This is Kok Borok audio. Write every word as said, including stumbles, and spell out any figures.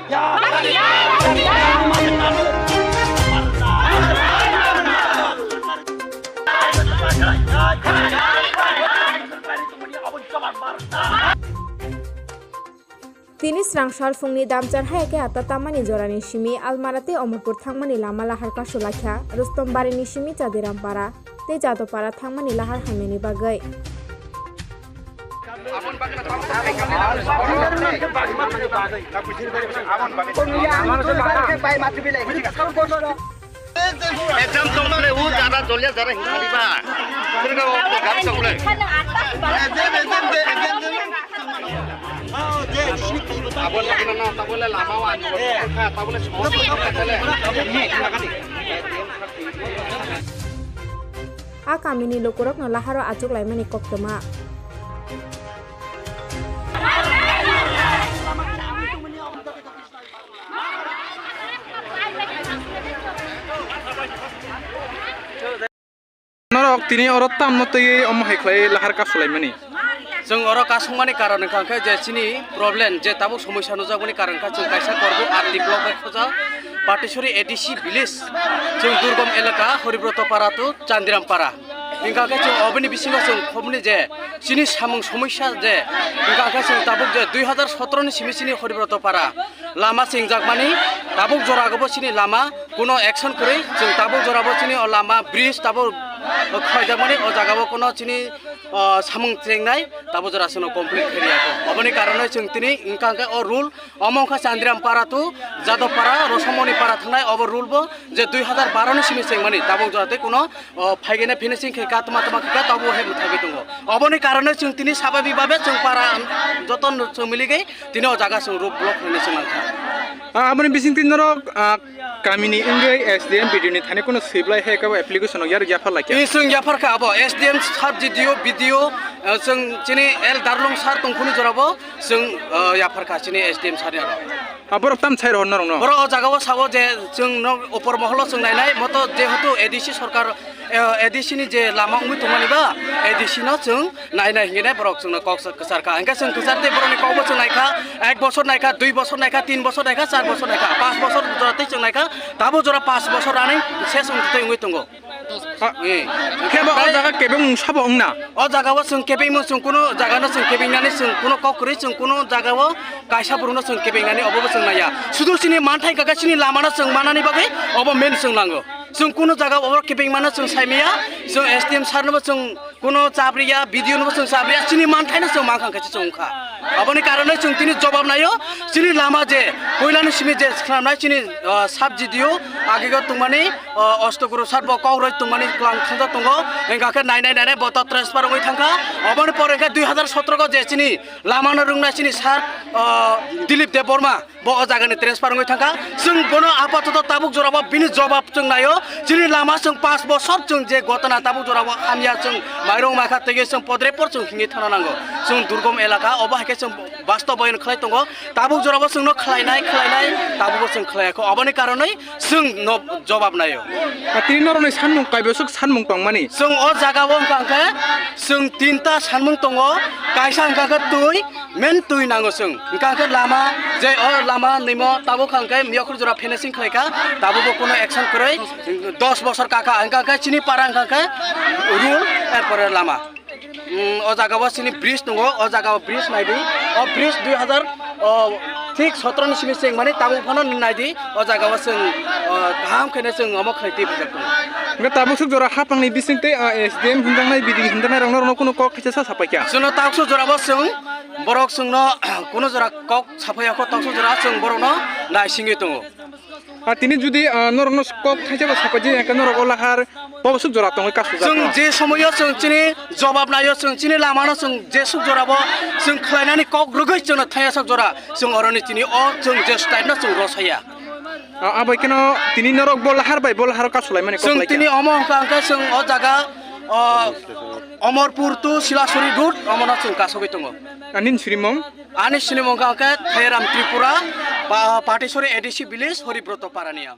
Tini srang sal phungni damchar hai khe ata tamani jorani simi Almara tei Omorpur thangmani lama lahar kasu laikha. Rustom barini simi Chadiram para tei Jadopara thangmani lahar hamyani bagwi. Exam tongmani o jara jolia jara hinkhaliba. Sirga o gari tongmani. Abo lagi na, abo le lama wa. Abo le. A kamini lukurokno laharo achuk laimani koktwma. Norok tini oro tamno twiwi omo hai khlai lahar kasulaimani. Chwng oro kasukmani karon wngkha khe je chini problem je tabuk somosya nukjakmani karon wngkha chwng kaisa Korbu R D block bai khojak Patisori A D C village, chwng Durgom elaka Horibroto para to Chandiram para. Wngkha khe chwng oboni bisingo chwng khobni je chini samung somosya je wngkha khe chwng tabuk je dui hazar sotoro ni simi chini Horibroto para lama chengjakmani, tabuk joragobo chini lama kuno action kwrwi, chwng tabuk jorabo chini o lama bridge tabuk khaijakmani, o jagao kuno chini, o, samung chengnai tabuk jora chwngno complete khairiyakho. Oboni karonwi chwng tini wngkha khe o rule, omo wngkha Chandiram para to Jadop para, Rosomoni para thangnai obo rule bo je dui hazar baro ni simi chengmani, tabuk jora tei kuno o, phaigene finishing khe ka tma tma khe ka tabuk hai mwthagwi tongo. Oboni karonwi chwng tini sababi babe chwng para joto chwng miligwi tini o jaga chwng road block hwnwi chwng nangkha. Ah, aboni bisingtwi norok, ah, kamini wngwi S D M B D O ni thani kuno swiblai hai khe bo application rok yarwk yaphar laikha. Tini chwng yaphar kha abo S D M sub D D O, B D O, ah, chwng chini L Darlung sir tongphuru jorabo chwng, ah, yaphar kha chini S D M sir ni aro. Ah, borok tam sai rw norok no? Borok o jaga o sao je chwng no upor moholo chwng nainai moto jehetu A D C sorkar, eh, A D C ni je lama wngwi tongmani ba A D C no chwng nainai hinwi nai borok chwngno kok sa-, kwchar kha. Hingke chwng kwchar tei borokni kokbo chwng naikha, ek bosor naikha, dui bosor naikha, tin bosor naikha, char bosor naikha, pas bosor jora tei chwng naikha, tabuk jora pas bosor running se chwng tei wngwi tongo. Ha, eh, khe bo o jaga kebeng sabo wngna? O jaga o chwng kebengmung chwng kuno jaga no chwng kebengnani chwng kuno kok kwrwi chwng kuno jaga o kaisa borok no chwng kebengnani obo bo chwng naiya. Sudu chini manthai kaka chini lama no chwng manani bagwi obo main chwng nango. Chwng kuno jaga o kebengmano chwng saimaya, chwng S D M sir no bo chwng kuno chapriya, B D O no bo chwng chapriya, chini manthai no chwng mankha khe chwng wngkha. Aboni karonwi chwng tini jobab naio, chini lama je puilani simi je khwnamnai chini, ah, sub G D O agego tongmani, ah, Ostoguru sir bo kok roi tongmani klang thangjak tongo, hingkha khe nai nai nai nai bo to transfer wngwi thangkha. Aboni pore hingkhe dui hazar sotro go je chini lama no rwngnai chini sir, ah, Dilip Debbarma, bo o jaga ni transfer wngwi thangkha. Chwng bono apatoto tabuk jora bo bini jobab chwng naio. Chini lama chwng pas bosor chwng je gotona tabuk jora bo hamya chwng mairung maikha tege chwng podrepor chwng hingwi thana nango. Chwng durgom elaka obo hai khe chwng bastob bayon khlai tongo. Tabuk jora bo chwngno khlainai khlainai tabuk bo chwng khlaiya kho. Oboni karonwi chwng no jobab naio. A tini norokni sanmung kaiboswk sanmung tongmani? Chwng o jaga o wngkha hwnkhe chwng tinta sanmung tongo. Kaisa hwnkha khe twi, main twi nango chwng. Hwnkha khe lama, je o lama nimo tabuk hwnkhe miyakhur jora finishing khlaikha, tabukbo kuno action kwrwi, dos bosor kakha, hwnkha khe chini para hwnkha khe rule, erpore lama. Mm, o jaga o chini bridge tongo, o jaga o bridge naidi, o bridge dui hazar, o, thik sotro ni simi chengmani tabuk phano naidi, o jaga o chwng, o, kaham khe chwng omo khlai twi bujak tongo. Hwnkhe tabuk swk jora hapangni bising tei, o, S D M hinjaknai, B D O hinjaknai rokno, rokno kuno kok khaisa sa sapaikha. Chwngno tabuk swk jora bo chwng borok chwngno kuno jora kok saphaiya kho, tabuk swk jora chwng borokno naisingwi tongo. A tini jodi, ah, norokno kok thaisa bo sapai di, hwnkhe norok o lahar bo swk jora tongwi kasujak. Chwng no je somoyo chwng chini jobab naio, chwng chini lamano chwng je swk jora bo chwng khlainani kok rwgwi chwngno thaya swk jora chwng oroni chini o chwng je style no chwng rosaya. Ah, abai kheno tini norok bo lahar bai bo laharo kasulaimani kok chwng laikha. Tini omo hwnkha hwnkhe chwng o jaga, o, Omorpur to Silasuri road omono chwng kasugwi tongo. Ah, nini sinimung? Ani sinimung hwnkha hwnkhe Thairam Tripura, Pa-, Patisori A D C village, Horibroto Parania.